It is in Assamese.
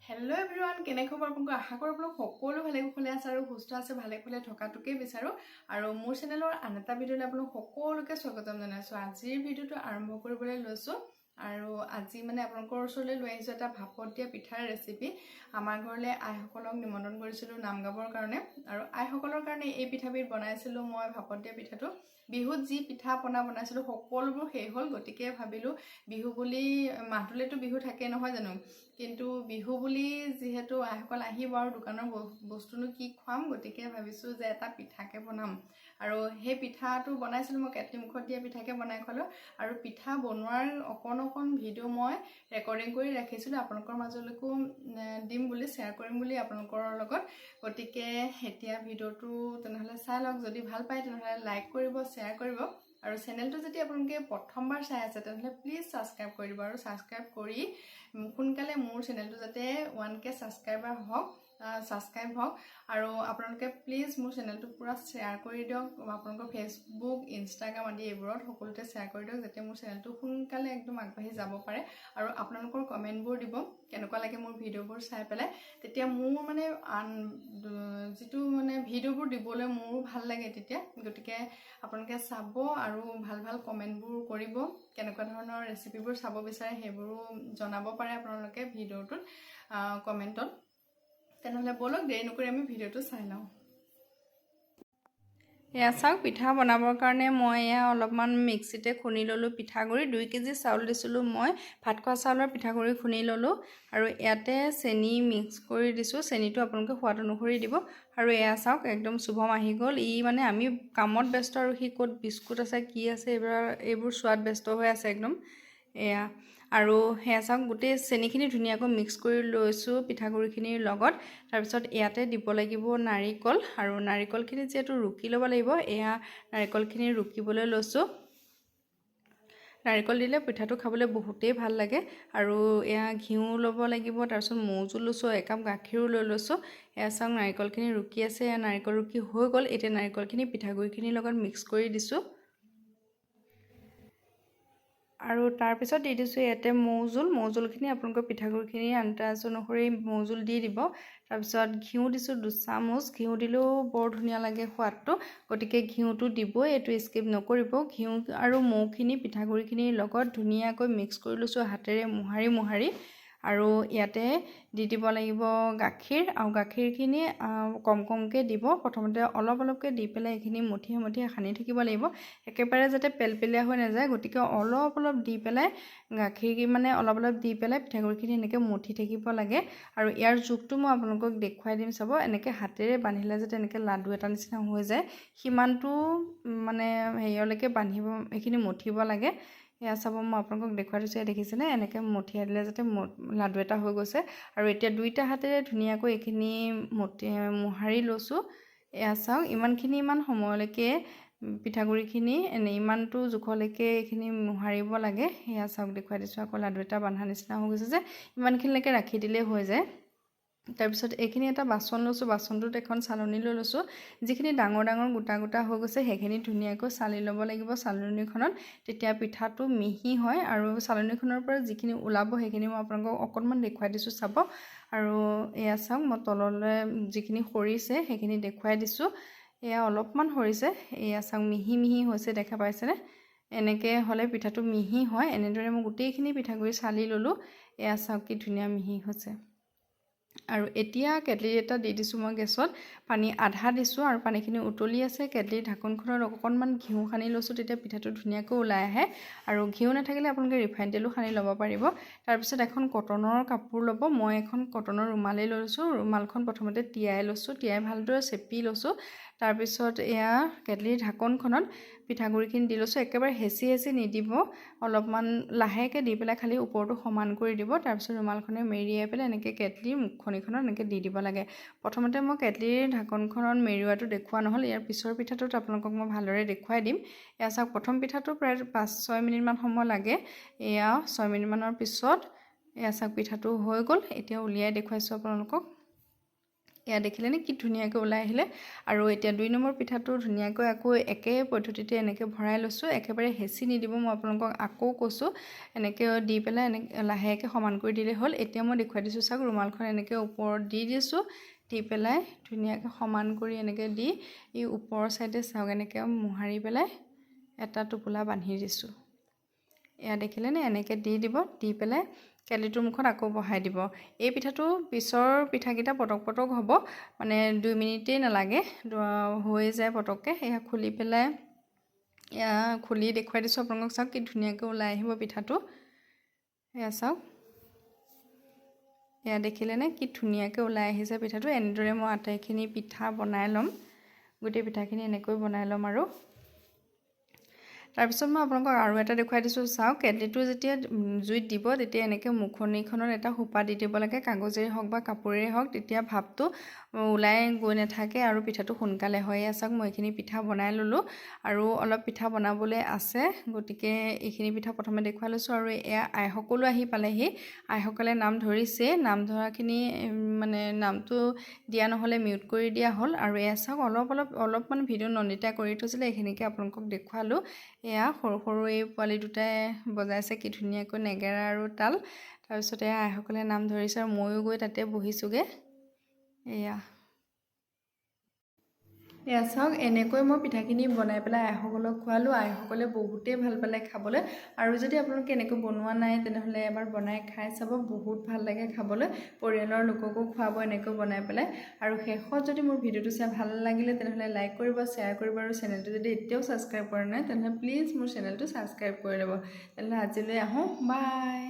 হেল্ল' এভৰিৱান, কেনে খবৰ আপোনালোকৰ? আশা কৰোঁ আপোনালোক সকলো ভালে কুশলে আছে আৰু সুস্থ আছে। ভালে কুশলে থকাটোকে বিচাৰোঁ আৰু মোৰ চেনেলৰ আন এটা ভিডিঅ'লৈ আপোনালোক সকলোকে স্বাগতম জনাইছোঁ। আজিৰ ভিডিঅ'টো আৰম্ভ কৰিবলৈ লৈছোঁ আৰু আজি মানে আপোনালোকৰ ওচৰলৈ লৈ আহিছোঁ এটা ভাপত দিয়া পিঠাৰ ৰেচিপি। আমাৰ ঘৰলৈ আইসকলক নিমন্ত্ৰণ কৰিছিলোঁ নাম গাবৰ কাৰণে আৰু আইসকলৰ কাৰণে এই পিঠাবিধ বনাইছিলোঁ মই। ভাপত দিয়া পিঠাটো, বিহুত যি পিঠা পনা বনাইছিলোঁ সকলোবোৰ শেষ হ'ল। গতিকে ভাবিলোঁ বিহু বুলি মাহটোলেতো বিহু থাকে, নহয় জানো? কিন্তু বিহু বুলি যিহেতু আইসকল আহিব আৰু দোকানৰ বস্তুনো কি খুৱাম, গতিকে ভাবিছোঁ যে এটা পিঠাকে বনাম। আৰু সেই পিঠাটো বনাইছিলোঁ মই, কেটলি মুখত দিয়া পিঠাকে বনাই খোৱালোঁ। আৰু পিঠা বনোৱাৰ অকণ অকণ ভিডিঅ' মই ৰেকৰ্ডিং কৰি ৰাখিছিলোঁ, আপোনালোকৰ মাজলৈকো দিম বুলি, শ্বেয়াৰ কৰিম বুলি আপোনালোকৰ লগত। গতিকে এতিয়া ভিডিঅ'টো তেনেহ'লে চাই লওক। যদি ভাল পায় তেনেহ'লে লাইক কৰিব, শ্বেয়াৰ কৰিব আৰু চেনেলটো যদি আপোনালোকে প্ৰথমবাৰ চাই আছে তেনেহ'লে প্লিজ ছাবস্ক্ৰাইব কৰি দিব। আৰু ছাবস্ক্ৰাইব কৰি সোনকালে মোৰ চেনেলটো যাতে 1K subscriber হওক, ছাবস্ক্ৰাইব হওক। আৰু আপোনালোকে প্লিজ মোৰ চেনেলটো পূৰা শ্বেয়াৰ কৰি দিয়ক। আপোনালোকৰ ফেচবুক, ইনষ্টাগ্ৰাম আদি এইবোৰত সকলোতে শ্বেয়াৰ কৰি দিয়ক, যাতে মোৰ চেনেলটো সোনকালে একদম আগবাঢ়ি যাব পাৰে। আৰু আপোনালোকৰ কমেণ্টবোৰ দিব, কেনেকুৱা লাগে মোৰ ভিডিঅ'বোৰ চাই পেলাই। তেতিয়া মোৰ মানে আন যিটো মানে ভিডিঅ'বোৰ দিবলৈ মোৰো ভাল লাগে তেতিয়া। গতিকে আপোনালোকে চাব আৰু ভাল ভাল কমেণ্টবোৰ কৰিব। কেনেকুৱা ধৰণৰ ৰেচিপিবোৰ চাব বিচাৰে সেইবোৰো জনাব পাৰে আপোনালোকে ভিডিঅ'টোত কমেণ্টত। তেনেহ'লে ব'লক, দেৰি নকৰি আমি ভিডিঅ'টো চাই লওঁ। এয়া চাওক, পিঠা বনাবৰ কাৰণে মই এয়া অলপমান মিক্সিতে খুন্দি ল'লোঁ পিঠাগুড়ি। 2 কেজি চাউল দিছিলোঁ মই, ভাত খোৱা চাউলৰ পিঠাগুড়ি খুন্দি ল'লোঁ আৰু ইয়াতে চেনি মিক্স কৰি দিছোঁ। চেনিটো আপোনালোকে সোৱাদ অনুসৰি দিব। আৰু এয়া চাওক, একদম শুভম আহি গ'ল। ই মানে আমি কামত ব্যস্ত আৰু সি ক'ত বিস্কুট আছে, কি আছে, এইবোৰ এইবোৰ চোৱাত ব্যস্ত হৈ আছে একদম। এয়া আৰু সেয়া চাওক, গোটেই চেনিখিনি ধুনীয়াকৈ মিক্স কৰি লৈছোঁ পিঠাগুড়িখিনিৰ লগত। তাৰপিছত ইয়াতে দিব লাগিব নাৰিকল আৰু নাৰিকলখিনি যিহেতু ৰুকি ল'ব লাগিব, এয়া নাৰিকলখিনি ৰুকিবলৈ লৈছোঁ। নাৰিকল দিলে পিঠাটো খাবলৈ বহুতেই ভাল লাগে। আৰু এয়া ঘিউ ল'ব লাগিব, তাৰপিছত মৌজোল লৈছোঁ একাপ, গাখীৰো লৈ লৈছোঁ। এয়া চাওক, নাৰিকলখিনি ৰুকি আছে। এয়া নাৰিকল ৰুকি হৈ গ'ল। এতিয়া নাৰিকলখিনি পিঠাগুড়িখিনিৰ লগত মিক্স কৰি দিছোঁ আৰু তাৰপিছত দি দিছোঁ ইয়াতে মৌজোল। মৌজোলখিনি আপোনালোকৰ পিঠাগুড়িখিনি আন্দাজ অনুসৰি মৌজোল দি দিব। তাৰপিছত ঘিউ দিছোঁ 2 চামুচ। ঘিউ দিলেও বৰ ধুনীয়া লাগে সোৱাদটো, গতিকে ঘিউটো দিবই, এইটো স্কিপ নকৰিব। ঘিউ আৰু মৌখিনি পিঠাগুড়িখিনিৰ লগত ধুনীয়াকৈ মিক্স কৰি লৈছোঁ হাতেৰে মোহাৰি মোহাৰি। আৰু ইয়াতে দি দিব লাগিব গাখীৰ আৰু গাখীৰখিনি কম কমকৈ দিব। প্ৰথমতে অলপ অলপকৈ দি পেলাই এইখিনি মঠিয়ে মঠিয়ে সানি থাকিব লাগিব, একেবাৰে যাতে পেলপেলীয়া হৈ নাযায়। গতিকে অলপ অলপ দি পেলাই গাখীৰ, মানে অলপ অলপ দি পেলাই পিঠাগুড়িখিনি এনেকৈ মঠি থাকিব লাগে। আৰু ইয়াৰ জোখটো মই আপোনালোকক দেখুৱাই দিম, চাব। এনেকৈ হাতেৰে বান্ধিলে যাতে এনেকৈ লাডু এটা নিচিনা হৈ যায়, সিমানটো মানে হেৰিয়লৈকে বান্ধিব, এইখিনি মঠিব লাগে। এয়া চাব, মই আপোনালোকক দেখুৱাই দিছোঁ। এয়া দেখিছেনে? এনেকৈ মঠিয়াই দিলে যাতে লাডু এটা হৈ গৈছে। আৰু এতিয়া দুইটা হাতেৰে ধুনীয়াকৈ এইখিনি মোহাৰি লৈছোঁ। এয়া চাওক, ইমানখিনি ইমান সময়লৈকে পিঠাগুড়িখিনি এনে ইমানটো জোখলৈকে এইখিনি মোহাৰিব লাগে। সেয়া চাওক, দেখুৱাই দিছোঁ আকৌ, লাডু এটা বান্ধা নিচিনা হৈ গৈছে যে, ইমানখিনিলৈকে ৰাখি দিলেই হৈ যায়। তাৰপিছত এইখিনি এটা বাচন লৈছোঁ, বাচনটোত এখন চালনী লৈ লৈছোঁ। যিখিনি ডাঙৰ ডাঙৰ গোটা গোটা হৈ গৈছে সেইখিনি ধুনীয়াকৈ চালি ল'ব লাগিব চালনীখনত, তেতিয়া পিঠাটো মিহি হয়। আৰু চালনীখনৰ পৰা যিখিনি ওলাব সেইখিনি মই আপোনালোকক অকণমান দেখুৱাই দিছোঁ, চাব। আৰু এয়া চাওক, মই তললৈ যিখিনি সৰিছে সেইখিনি দেখুৱাই দিছোঁ। এয়া অলপমান সৰিছে। এয়া চাওক, মিহি মিহি হৈছে, দেখা পাইছেনে? এনেকৈ হ'লে পিঠাটো মিহি হয়। এনেদৰে মই গোটেইখিনি পিঠাগুড়ি চালি ল'লোঁ। এয়া চাওক, কি ধুনীয়া মিহি হৈছে। আৰু এতিয়া কেটলি এটা দি দিছোঁ মই গেছত, পানী আধা দিছোঁ আৰু পানীখিনি উতলি আছে। কেটলিৰ ঢাকোনখনত অকণমান ঘিউ সানি লৈছোঁ, তেতিয়া পিঠাটো ধুনীয়াকৈ ওলাই আহে। আৰু ঘিউ নাথাকিলে আপোনালোকে ৰিফাইন তেলো সানি ল'ব পাৰিব। তাৰপিছত এখন কটনৰ কাপোৰ ল'ব। মই এখন কটনৰ ৰুমালেই লৈ লৈছোঁ। ৰুমালখন প্ৰথমতে তিয়াই লৈছোঁ, তিয়াই ভালদৰে চেপি লৈছোঁ। তাৰপিছত এয়া কেটলিৰ ঢাকোনখনত পিঠাগুড়িখিনি দি লৈছোঁ। একেবাৰে হেঁচি হেঁচি নিদিব, অলপমান লাহেকৈ দি পেলাই খালি ওপৰটো সমান কৰি দিব। তাৰপিছত ৰুমালখনে মেৰিয়াই পেলাই এনেকৈ কেটলিৰ মুখনিখনত এনেকৈ দি দিব লাগে। প্ৰথমতে মই কেটলিৰ ঢাকোনখনত মেৰিওৱাটো দেখুওৱা নহ'ল। ইয়াৰ পিছৰ পিঠাটোত আপোনালোকক মই ভালদৰে দেখুৱাই দিম। এয়া চাওক, প্ৰথম পিঠাটো প্ৰায় 5-6 মিনিটমান সময় লাগে। এয়া 6 মিনিটমানৰ পিছত এয়া চাওক, পিঠাটো হৈ গ'ল। এতিয়া উলিয়াই দেখুৱাইছোঁ আপোনালোকক। এয়া দেখিলেনে কি ধুনীয়াকৈ ওলাই আহিলে। আৰু এতিয়া 2 নম্বৰ পিঠাটো ধুনীয়াকৈ আকৌ একে পদ্ধতিতে এনেকৈ ভৰাই লৈছোঁ। একেবাৰে হেঁচি নিদিব, মই আপোনালোকক আকৌ কৈছোঁ। এনেকৈ দি পেলাই এনেকৈ লাহেকৈ সমান কৰি দিলেই হ'ল। এতিয়া মই দেখুৱাই দিছোঁ চাওক, ৰুমালখন এনেকৈ ওপৰত দি দিছোঁ, দি পেলাই ধুনীয়াকৈ সমান কৰি এনেকৈ দি এই ওপৰৰ ছাইডে চাওক এনেকৈ মোহাৰি পেলাই এটা টোপোলা বান্ধি দিছোঁ। এয়া দেখিলেনে, এনেকৈ দি দিব, দি পেলাই কেটলিটোৰ মুখত আকৌ বহাই দিব। এই পিঠাটো পিছৰ পিঠাকেইটা পটক পটক হ'ব, মানে 2 মিনিটেই নালাগে, হৈ যায় পটককৈ। এয়া খুলি পেলাই, এয়া খুলি দেখুৱাই দিছোঁ আপোনালোকক, চাওক কি ধুনীয়াকৈ ওলাই আহিব পিঠাটো। এয়া চাওক, এয়া দেখিলেনে কি ধুনীয়াকৈ ওলাই আহিছে পিঠাটো। এনেদৰে মই আটাইখিনি পিঠা বনাই ল'ম, গোটেই পিঠাখিনি এনেকৈ বনাই ল'ম। আৰু তাৰপিছত মই আপোনালোকক আৰু এটা দেখুৱাই দিছোঁ চাওক। কেটলিটো যেতিয়া জুইত দিব তেতিয়া এনেকৈ মুখনিখনত এটা সোপা দি দিব লাগে, কাগজেৰে হওক বা কাপোৰেৰে হওক, তেতিয়া ভাপটো ওলাই গৈ নাথাকে আৰু পিঠাটো সোনকালে হয়। এয়া চাওক, মই এইখিনি পিঠা বনাই ল'লোঁ আৰু অলপ পিঠা বনাবলৈ আছে, গতিকে এইখিনি পিঠা প্ৰথমে দেখুৱাই লৈছোঁ। আৰু এয়া আইসকলো আহি পালেহি, আইসকলে নাম ধৰিছে, নাম ধৰাখিনি মানে নামটো দিয়া নহ'লে মিউট কৰি দিয়া হ'ল। আৰু এয়া চাওক, অলপ অলপ অলপমান ভিডিঅ' নন্দিতাই কৰি থৈছিলে, এইখিনিকে আপোনালোকক দেখুৱালোঁ। এয়া সৰু সৰু এই পোৱালি দুটাই বজাইছে কি ধুনীয়াকৈ নেগেৰা আৰু তাল। তাৰপিছত এয়া আইসকলে নাম ধৰিছে আৰু ময়ো গৈ তাতে বহিছোঁগৈ। এয়া চাওক, এনেকৈ মই পিঠাখিনি বনাই পেলাই আইসকলক খোৱালোঁ। আইসকলে বহুতেই ভাল পালে খাবলৈ। আৰু যদি আপোনালোকে এনেকৈ বনোৱা নাই তেনেহ'লে এবাৰ বনাই খাই চাব, বহুত ভাল লাগে খাবলৈ। পৰিয়ালৰ লোককো খুৱাব এনেকৈ বনাই পেলাই। আৰু শেষত যদি মোৰ ভিডিঅ'টো চাই ভাল লাগিলে তেনেহ'লে লাইক কৰিব, শ্বেয়াৰ কৰিব আৰু চেনেলটো যদি এতিয়াও ছাবস্ক্ৰাইব কৰা নাই তেনেহ'লে প্লিজ মোৰ চেনেলটো ছাবস্ক্ৰাইব কৰি ল'ব। তেনেহ'লে আজিলৈ আহোঁ, বাই।